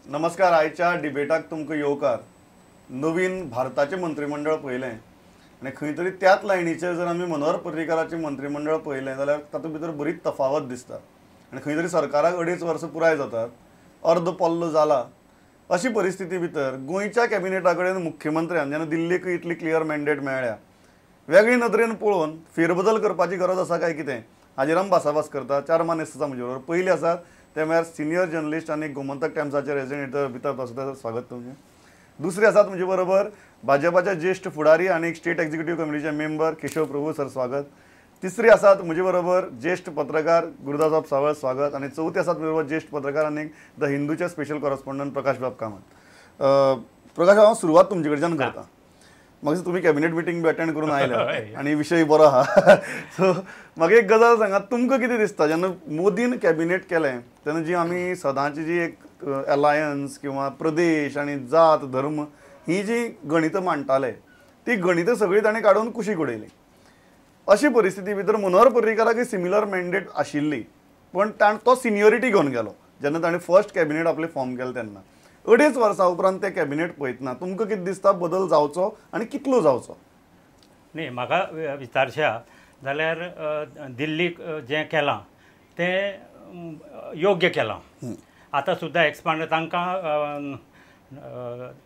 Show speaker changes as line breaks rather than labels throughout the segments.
नमस्कार. आयच्या डिबेटाक तुमकां येवकार. नवीन भारताचें मंत्रिमंडळ पळयलें आनी खंय तरी त्याच लायनीचेर जर आमी मनोहर पर्रीकाराचें मंत्रिमंडळ पळयलें जाल्यार तातूंत भितर बरीच तफावत दिसता आनी खंय तरी सरकाराक 2.5 वर्सां पुराय जातात, अर्द पल्लो जाला. अशी परिस्थिती भितर गोंयच्या कॅबिनेटा कडेन मुख्यमंत्र्यान जेन्ना दिल्लीक इतली क्लियर मॅन्डेट मेळ्ळ्या, वेगळी नदरेन पळोवन फेरबदल करपाची गरज आसा काय कितें हाजेर आमी भासाभास करता. 4 मानेस्त आसा म्हजे बरोबर. पयलीं आसात ते म्हळ्यार सिनियर जर्नलिस्ट आनी गोमंतक टायम्साचे रेजिडेंट एडिटर अमिताभ वासुदेव, स्वागत तुमचें. दुसरे आसात म्हजे बरोबर भाजपाचे ज्येश्ठ फुडारी आनी स्टेट एक्झिक्युटीव कमिटीचे मेंबर केशव प्रभू सर, स्वागत. तिसरे आसात म्हजे बरोबर ज्येश्ठ पत्रकार गुरुदासबाब सावळ, स्वागत. आनी चवथे आसात म्हजे बरोबर ज्येश्ठ पत्रकार आनी the हिंदूचे स्पेशल कॉरस्पॉन्डंट प्रकाशबाब कामत. प्रकाश, हांव सुरवात तुमचे कडच्यान करता. म्हाका तुमी कॅबिनेट मिटींग बी अटेंड करून आयल्या आनी विशय बरो आहा. सो म्हाका एक गजाल सांगात, तुमकां कितें दिसता जेन्ना मोदीन कॅबिनेट केलें तेन्ना जी आमी सदांची जी एक अलायन्स किंवा प्रदेश आनी जात धर्म ही जी गणितां मांडटाले ती गणितां सगळीं ताणें काडून कुशीक उडयली. अशी परिस्थिती भितर मनोहर पर्रीकाराक सिमिलर मॅन्डेट आशिल्ली, पण तो सिनियरिटी घेवन गेलो जेन्ना ताणें फर्स्ट कॅबिनेट आपलें फॉर्म केलें तेन्ना. 2.5 वर्सां उपरांत ते कॅबिनेट पळयतना तुमकां कितें दिसता बदल जावचो आनी कितलो जावचो?
न्ही, म्हाका विचारशा जाल्यार दिल्लीक जें केलां तें योग्य केलां. आतां सुद्दां एक्सपांड तांकां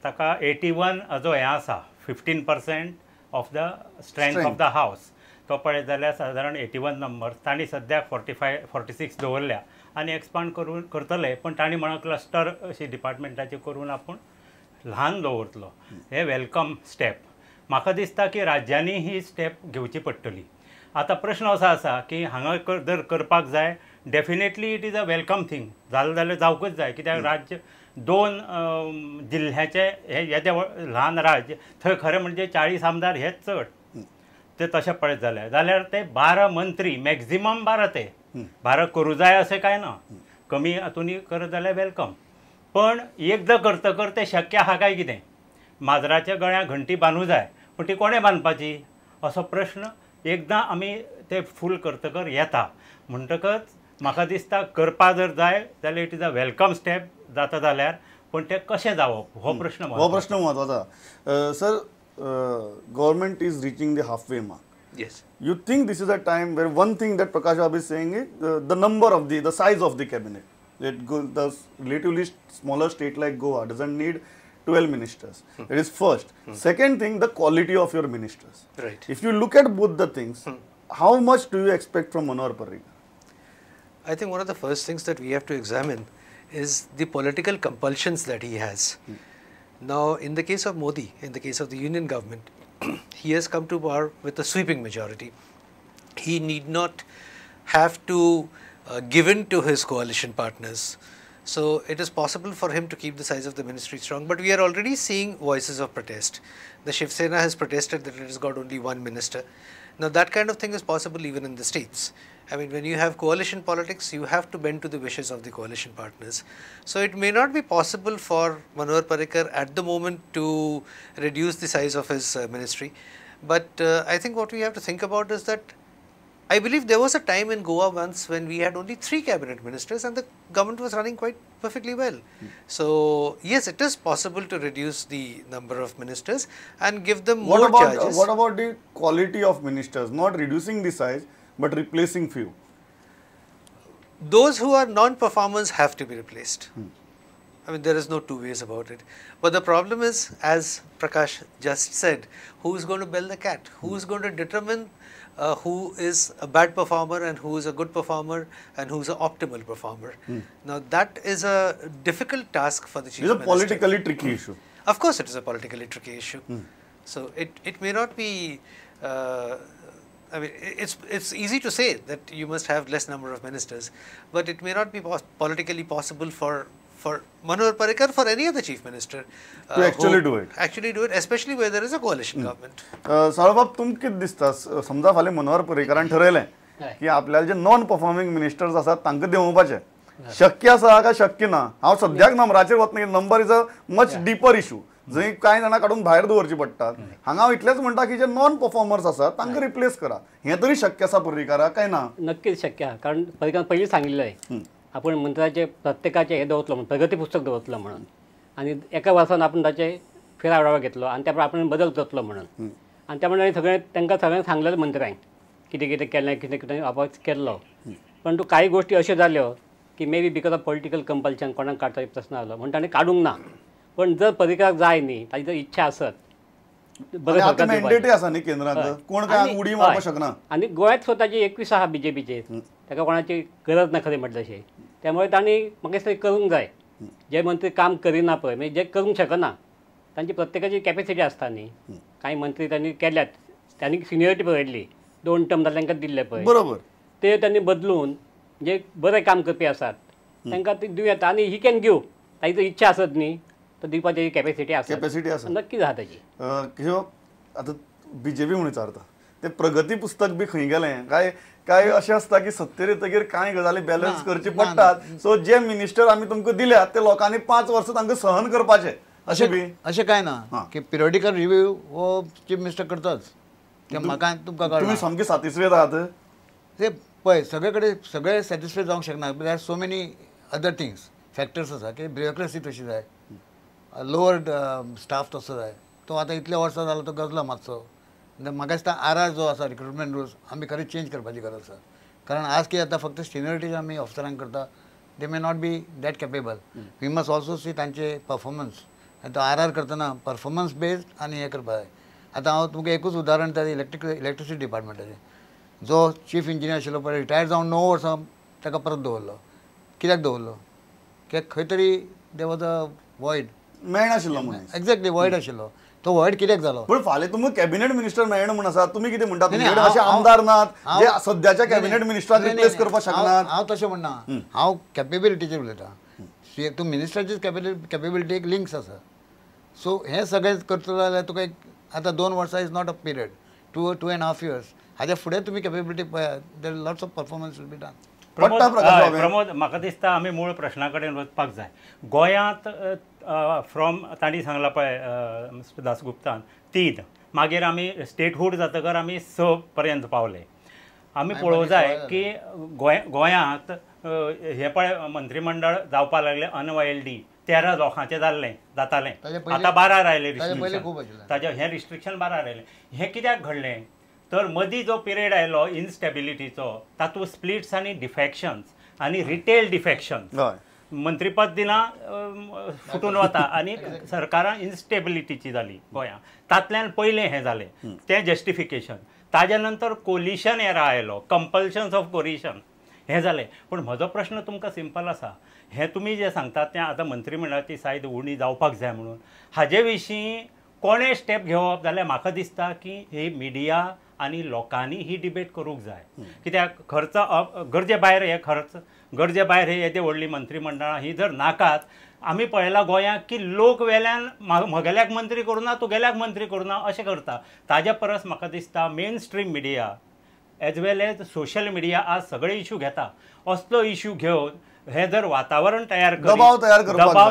ताका 81 जो हें आसा 15% of the strength of the house, तो पळयत जाल्यार सादारण 81 नंबर तांणी सद्याक 45 46 दवरल्या आनी एक्सपांड करून करतले. पण तांणी म्हणा क्लस्टर अशी डिपार्टमेंटाचे करून आपूण ल्हान दवरतलो. हे welcome step. म्हाका दिसता की राज्यांनी ही स्टेप घेवची पडटली. आतां प्रश्न असो आसा की हांगा जर करपाक जाय definitely it is a welcome thing, जालें जाल्यार जावंकूच जाय. कित्याक राज्य 2 जिल्ह्याचे हे येदें ल्हान राज्य, थंय खरें म्हणजे 40 आमदार हेच चड. ते तशें पळयत जाल्यार जाल्यार ते 12 मंत्री मॅक्झिमम 12, ते 12 करूं जाय अशें कांय ना, कमी हातूंत करत जाल्यार welcome. पण एकदां करतकर तें शक्य आहा काय कितें? माजराच्या गळ्याक घंटी बांदूं जाय, पूण ती कोणें बांदपाची असो प्रश्न एकदां आमी ते फूल करतकर येता. म्हणटकच म्हाका दिसता करपा जर जाय जाल्यार it is a welcome step जाता जाल्यार, पूण तें कशें जावप हो प्रश्न,
हो प्रश्न म्हत्वाचो. Sir, government is reaching the halfway mark.
Yes.
You think this is a time where one thing that Prakash Babu is saying is the number of the size of the cabinet. It go, the relatively smaller state like Goa doesn't need 12 ministers. It is first. Second thing, the quality of your ministers.
Right.
If you look at both the things, how much do you expect from Manohar Parrikar?
I think one of the first things that we have to examine is the political compulsions that he has. Now, in the case of Modi, in the case of the union government, he has come to power with a sweeping majority. He need not have to give in to his coalition partners. So, it is possible for him to keep the size of the ministry strong, but we are already seeing voices of protest. The Shiv Sena has protested that it has got only 1 minister. Now, that kind of thing is possible even in the states. I mean, when you have coalition politics, you have to bend to the wishes of the coalition partners. So, it may not be possible for Manohar Parrikar at the moment to reduce the size of his ministry. But I think what we have to think about is that I believe there was a time in Goa once when we had only 3 cabinet ministers and the government was running quite perfectly well. So, yes, it is possible to reduce the number of ministers and give them more charges.
What about the quality of ministers? Not reducing the size, but replacing few.
Those who are non-performers have to be replaced. I mean, there is no two ways about it. But the problem is, as Prakash just said, who is going to bell the cat? Who is going to determine who is a bad performer and who is a good performer and who is an optimal performer? Now, that is a difficult task for the chief minister.
It's a politically tricky issue.
Of course, it is a politically tricky issue. So, it may not be... I mean, it's easy to say that you must have less number of ministers, but it may not be politically possible for Manohar Parrikar, for any other chief minister
to actually do it.
Actually do it, especially where there is a coalition government.
Salabab, तुम कितें दिसता? समजा फाल्यां मनोहर पर्रीकारान ठरयलें की आपल्याला जे non performing ministers आसात तांकां देंवोवपाचें, शक्य आसा काय शक्य ना? हांव सद्याक नंबराचेर वतना, number is a much deeper issue. जंय कांय जाणां काडून भायर दवरची पडटात. हांगा हांव इतलेंच म्हणटा की जे नॉन परफॉर्मर्स आसात तांकां रिप्लेस करा. हें तरी शक्य आसा पर्रीकाराक काय ना?
नक्कीच शक्य आसा, कारण पर्रीकारान पयलीं सांगिल्लें आपूण मंत्र्याचे प्रत्येकाचे हें दवरतलो म्हणून प्रगती पुस्तक दवरतलो म्हणून आनी एका वर्सान आपूण ताचे फेर आढावा घेतलो आनी त्या प्रमाणे आपूण बदल करतलो म्हणून आनी त्या प्रमाणे सगळें तांकां सगळ्यांक सांगलेलें मंत्र्यांक कितें कितें केलें कितें कितें वापस केल्लो. परंतु कांय गोश्टी अश्यो जाल्यो की may be because of political compulsion कोणाक काडटा प्रस्न आलो म्हणून ताणें काडूंक ना. पण जर पर्रीकराक जाय न्ही ताजी जर इच्छा आसत बरें सरकार
मॅन्डेटय आसा न्ही केंद्रांत कोण काय उडी मारपाक शकना.
आनी गोंयांत स्वताची 21 आहा बीजेपीचेर ताका कोणाची गरज ना खरें म्हटल्यार अशें. त्यामुळे तांणी म्हाका दिसता करूंक जाय. जे मंत्री काम करिना पळय म्हणजे जे करूंक शकना तांची प्रत्येकाची कॅपेसिटी आसता न्ही. कांय मंत्री तांणी केल्यात तांणी सिनियरिटी पळयली 2 टर्म जाल्यार तांकां दिल्ले पळय
बरोबर
ते तांणी बदलून जे बरें काम करपी आसात तांकां ते दिवं येता आनी he can give ताची जर इच्छा आसत न्ही तर दिवपाची कॅपेसिटी आसा
कॅपेसिटी आसा
नक्की आसा ताची.
किशोर आतां बीजेपी म्हणून विचारता ते प्रगती पुस्तक बी खंय गेलें काय काय अशें आसता की सत्तेर येतकीर कांय गजाली बॅलन्स करची पडटात. सो जे मिनिस्टर आमी तुमकां दिल्यात ते लोकांनी 5 वर्सां तांकां सहन करपाचें अशें बी
अशें कांय ना की पिरियडिकल रिव्यू हो चीफ मिनिस्टर करताच. ते म्हाका तुमकां
तुमी सामके सॅटिस्फायड आहात
ते पळय सगळे कडेन सगळे सॅटिस्फाय जावंक शकना. There are so many other things factors आसा की ब्युरोक्रेसी तशी जाय लोअर स्टाफ तसो जाय. तो आतां इतल्या वर्सां जालो तो गजला मातसो. म्हाका दिसता आर आर जो आसा रिक्रुटमेंट रुल्स आमी खरें चेंज करपाची गरज आसा. कारण आज कितें जाता फक्त सिनियरिटीज आमी ऑफिसरांक करता they may not be that capable. We must also see तांचे परफॉर्मन्स आनी तो आर आर करतना परफॉर्मन्स बेस्ड आनी हें करपाक जाय. आतां हांव तुमकां एकूच उदाहरण दिता इलेक्ट्रिसिटी डिपार्टमेंटाचें जो चीफ इंजिनियर आशिल्लो पळय रिटायर जावन 9 वर्सां ताका परत दवरलो. कित्याक दवरलो कित्याक खंय तरी there was a void
मेळनाशिल्लो म्हणून. एक्झॅक्टली
वॉयड आशिल्लो तो वॉयड कित्याक जालो.
पण फाल्यां तुमकां कॅबिनेट मिनिस्टर मेळना म्हूण आसा तुमी कितें म्हणटा अशे आमदार नात जे सद्याच्या कॅबिनेट मिनिस्टराक रिप्लेस करपाक शकनात.
हांव तशें म्हणना हांव कॅपेबिलिटीचेर उलयतां. तूं मिनिस्टराचीच कॅपेबिलिटी एक लिंक्स आसा. सो हें सगळें करतलो जाल्यार तुका एक आतां 2 वर्सां is not a period 2.5 years हाज्या फुडें तुमी कॅपेबिलिटी पळयात there lots of performance will be done.
Pramod म्हाका दिसता आमी मूळ प्रश्ना कडेन वचपाक जाय. गोंयांत फ्रॉम तांणी सांगलां पळय मिस्टर दासगुप्तान 3 मागीर आमी स्टेटहूड जातकर आमी 6 पर्यंत पावले. आमी पळोवंक जाय की गोंयांत हें पळय मंत्रीमंडळ जावपाक लागलें अनवायल्डी 13 लोकांचें जाल्लें जातालें आतां 12 आयलें रिस्ट्रिक्शन ताजें हें रिस्ट्रिक्शन 12 आयलें. हें कित्याक घडलें तर मदीं जो पिरियड आयलो इनस्टेबिलिटीचो तातूंत स्प्लिट्स आनी डिफॅक्शन्स आनी रिटेल डिफॅक्शन्स मंत्रीपद दिना फुटून वता आनी सरकारां इनस्टेबिलिटीची जाली गोंयांत तातल्यान पयलें हें जालें तें जस्टिफिकेशन. ताज्या नंतर कोलिशन एरा आयलो कंपल्शन्स ऑफ कोलिशन हें जालें. पूण म्हजो प्रश्न तुमकां सिंपल आसा हें तुमी जें सांगतात तें आतां मंत्रीमंडळाची सायज उणी जावपाक जाय म्हणून हाजे विशीं कोणें स्टेप घेवप जाल्यार म्हाका दिसता की ही मिडिया आनी लोकांनी ही डिबेट करूंक जाय. कित्याक खर्च गरजे भायर हे खर्च गरजे भायर हे येदे व्हडली मंत्रीमंडळां ही जर नाकात आमी पळयलां गोंयांत की लोक वेल्यान म्हगेल्याक मंत्री करुना तुगेल्याक मंत्री करुना अशें करता. ताज्या परस म्हाका दिसता main stream media as well as social media आज सगळे इशू घेता असलो इशू घेवन हे जर वातावरण तयार दबाव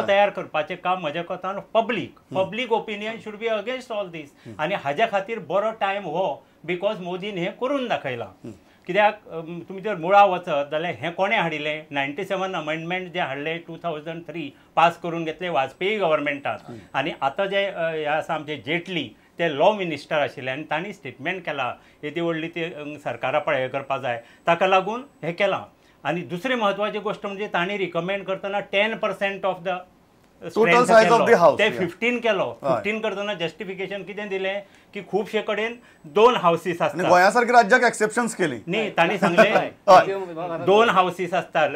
तयार करपाचें काम म्हज्या कोतान public opinion should be against all these. आनी हाज्या खातीर बरो टायम हो because मोदीन हें करून दाखयलां. कित्याक तुमी जर मुळा वचत जाल्यार हें कोणें हाडिल्लें 97 अमेंडमेंट जे हाडले 2003 पास करून घेतले वाजपेयी गव्हर्मेंटान. आनी आतां जे हे आसा आमचे जेटली ते लॉ मिनिस्टर आशिल्ले आनी तांणी स्टेटमेंट केलां येदी व्हडली ती सरकारा पळय हें करपा जाय ताका लागून हें केलां. आनी दुसरी म्हत्वाची गोश्ट म्हणजे तांणी रिकमेंड करतना 10% of the
total size of the house
ते 15 केलो. 15 करतना जस्टिफिकेशन कितें दिलें की खुबशे कडेन 2 हावसीस आसतात
गोंया सारक्या राज्याक एक्सेप्शन्स केली
न्ही तांणी सांगलें 2 हावसीस आसतात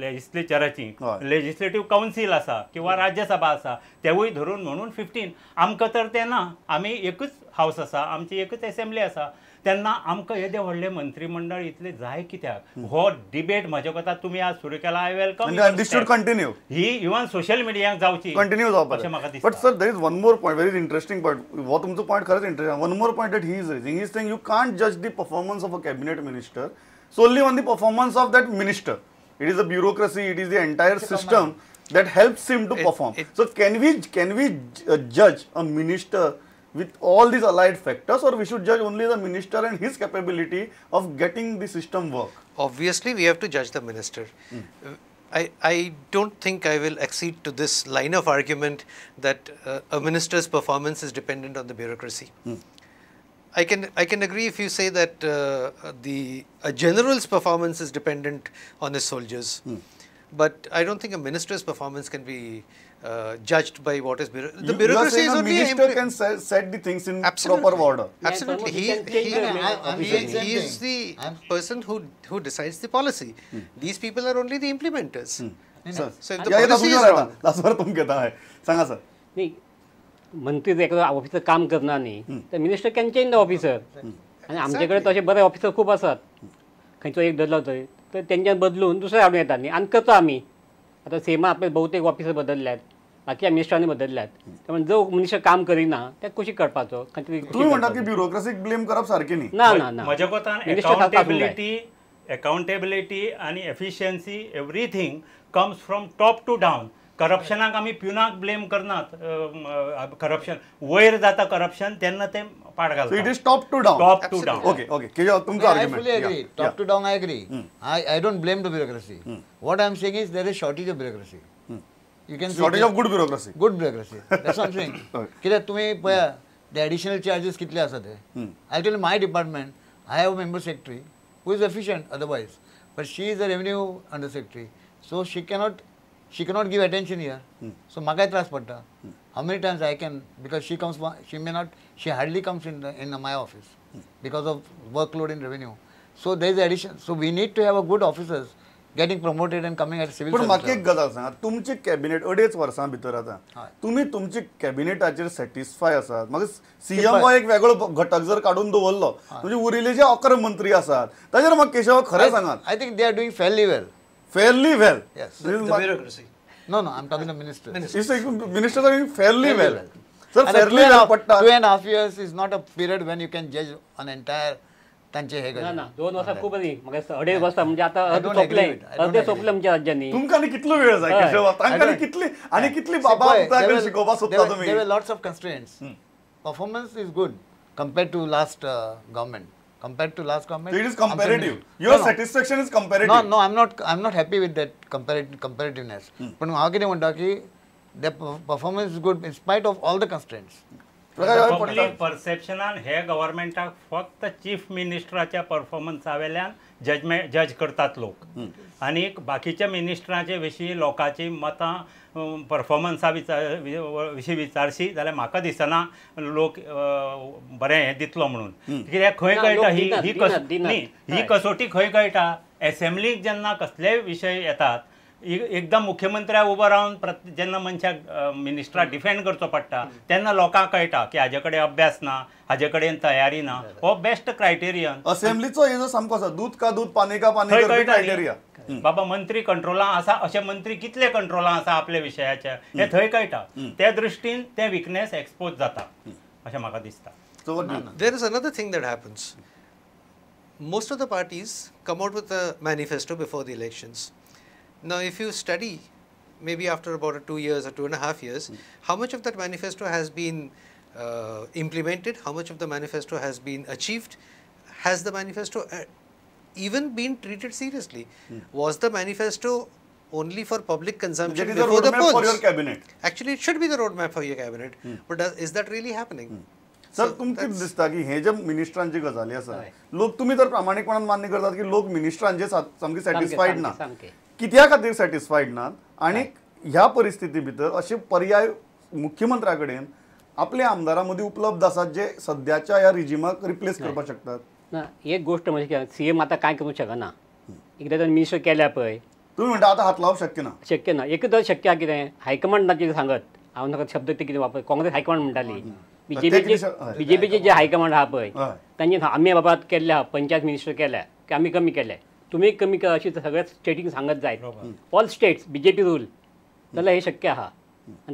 लेजिस्लेचराची लेजिस्लेटीव कावन्सील आसा किंवा राज्यसभा आसा तेवूय धरून म्हणून 15. आमकां तर तें ना आमी एकूच हावस आसा आमची एकूच एसेंब्ली आसा तेन्ना आमकां येदे व्हडलें मंत्रीमंडळ इतलें जाय कित्याक हो डिबेट म्हज्या कोता तुमी आज सुरू केला I welcome
this should continue
he even social मिडियाक जावची
कंटिन्यू जावपाक
अशें म्हाका दिसता.
But sir there is one more point very interesting point हो तुमचो पॉयंट खरेंच interesting. One more point that he is raising is saying you can't जज the performance of a cabinet minister solely on the performance of that minister. It is a bureaucracy, it is the entire system that helps him to perform. So can we judge a minister with all these allied factors, or we should judge only the minister and his capability of getting the system work?
Obviously, we have to judge the minister. I don't think I will accede to this line of argument that a minister's performance is dependent on the bureaucracy. I can agree if you say that a general's performance is dependent on his soldiers. But I don't think a minister's performance can be judged by what is bureaucracy. The bureaucracy is only
a minister can set the things in proper order.
Absolutely. He is the person who decides the policy. These people are only the implementers.
Sir,
so if the policy is wrong.
Sanga sir.
नाही, मंत्री एखादो officer काम करना न्ही तर minister can change the officer. आनी आमचे कडेन तशे बरे ऑफिसर खूब आसात, खंयचो एक धरलो थंय तर तेंच्यान बदलून दुसरे हाडून येता न्ही आनी करता आमी. आतां सेमा आपले बहुतेक ऑफिसर बदलल्यात, बाकीच्या मिनिस्टरांनी बदलल्यात, त्यामुळे जो मिनिस्टर काम करिना त्या कुशीक काडपाचो.
तुमी म्हणटा की ब्युरोक्रेसीक ब्लेम करप सारकें न्ही.
ना ना ना,
म्हज्या कोतान अकाउंटेबिलिटी आनी efficiency everything comes from top to down. करप्शनाक आमी प्युनाक ब्लेम करनात. करप्शन वयर जाता करप्शन तेन्ना ते पाड घालता.
It is top to down.
Top to down.
Okay okay, तुमचो argument.
I fully agree. Top to down I agree. I don't blame the bureaucracy. What I am saying is there is shortage of bureaucracy. You can
shortage of good bureaucracy.
Good bureaucracy. That's what I'm saying. कित्याक तुमी पळया the additional charges कितले आसा ते. I tell my department I have a member secretary who is efficient otherwise, but she is a revenue under secretary, so she cannot give attention here. So म्हाकाय त्रास पडटा. How many times I can, because she comes, she may not, she hardly comes in my office because of workload in revenue. So there is addition. So we need to have a good officers getting promoted and coming at civil
पण
service.
म्हाका एक गजाल सांगा, तुमची cabinet 2.5 वर्सां भितर आतां तुमी तुमची कॅबिनेटाचेर सॅटिस्फाय आसात? म्हाका सीएम हो एक वेगळो घटक जर काडून दवरलो म्हणजे उरिल्ले जे 11 मंत्री आसात ताचेर म्हाका केशव खरें सांगात.
I think they are doing fairly well.
Fairly well.
Yes.
The bureaucracy.
No, no, I'm talking to ministers.
Ministers are doing fairly well. Sir, fairly well पडटा.
2.5 years is not a period when you can judge an entire तांचे हे.
ना ना, 2 वर्सां खूब न्ही, म्हाका 2.5 वर्सां म्हणजे आतां अर्दे सोंपले, अर्दे सोंपले आमच्या राज्यांनी.
तुमकां आनी कितलो वेळ जाय केशव? तांकां आनी कितली आनी कितली बाबा शिकोवपाक सोदता तुमी?
There were lots of constraints. Performance is good compared to last government. Compared to last government,
so it is comparative. Your satisfaction is comparative.
No, no, I'm not happy with that comparativeness. पण हांव कितें म्हणटा की the performance is good in spite of all the constraints.
Public परसेप्शनान हे गव्हर्मेंटाक फक्त chief मिनिस्टराच्या परफॉर्मन्सा वेल्यान judgement जज करतात लोक, आनी बाकीच्या मिनिस्टरांचे विशीं लोकांची मतां परफॉर्मन्सा विशीं विचारशी जाल्यार म्हाका दिसना लोक बरें हें दितलो म्हणून. कित्याक खंय कळटा ही ही कसोटी खंय कळटा? एसेंब्लीक जेन्ना कसलेय विशय येतात एकदम मुख्यमंत्र्याक उबो रावन जेन्ना मनशाक मिनिस्टराक डिफेंड करचो पडटा तेन्ना लोकांक कळटा की हाजे कडेन अभ्यास ना, हाजे कडेन तयारी ना. हो बेस्ट क्रायटेरियन
असेंब्लीचो हेजो सामको आसा, दूध का दूध पानी का पानी क्रायटेरिया.
बाबा मंत्री कंट्रोलां आसा, अशे मंत्री कितले कंट्रोलां आसा आपल्या विशयाचे हे थंय कळटा. त्या दृश्टीन ते विकनेस एक्सपोज जाता अशें म्हाका दिसता.
There is another thing that happens. Most of the parties come out with a manifesto before the elections. Now, if you study, maybe after about 2 years or 2.5 years, how much of that manifesto has been implemented, how much of the manifesto has been achieved, has the manifesto even been treated seriously? Was the manifesto only for public consumption
That is
before
the
the polls?
For your cabinet.
Actually, it should be the roadmap for your cabinet. But is that really happening?
Sir, तुमकां दिसता की हे जे मिनिस्टरांची गजाली आसा, लोक तुमी तर प्रामाणीकपणान मान्य करतात की लोक मिनिस्टरांचे सामके सॅटिस्फायड ना, कित्या खातीर सॅटिस्फायड ना? आनी ह्या परिस्थिती भितर अशे पर्याय मुख्यमंत्र्या कडेन आपल्या आमदारां मदीं उपलब्ध आसात जे सद्याच्या ह्या रिजिमाक रिप्लेस करपाक शकतात?
ना, एक गोश्ट म्हणजे सीएम आतां कांय करूंक शकना. एकदां ताणें मिनिस्टर केल्या पळय,
तुमी म्हणटा आतां हात लावप शक्य ना.
शक्य ना. एकदां शक्य आसा कितें हायकमांडाचें सांगत, हांव नाका शब्द ते कितें वापर, काँग्रेस हायकमांड म्हणटाली, बीजेपीचे जे हायकमांड आहा पळय तांचे आमी बाबा केल्ले आहा, पंचायत मिनिस्टर केल्या की आमी कमी केले, तुमी कमी करा अशी सगळ्या स्टेटींक सांगत जाय. ऑल स्टेट्स बीजेपी रूल जाल्यार हें शक्य आहा. आनी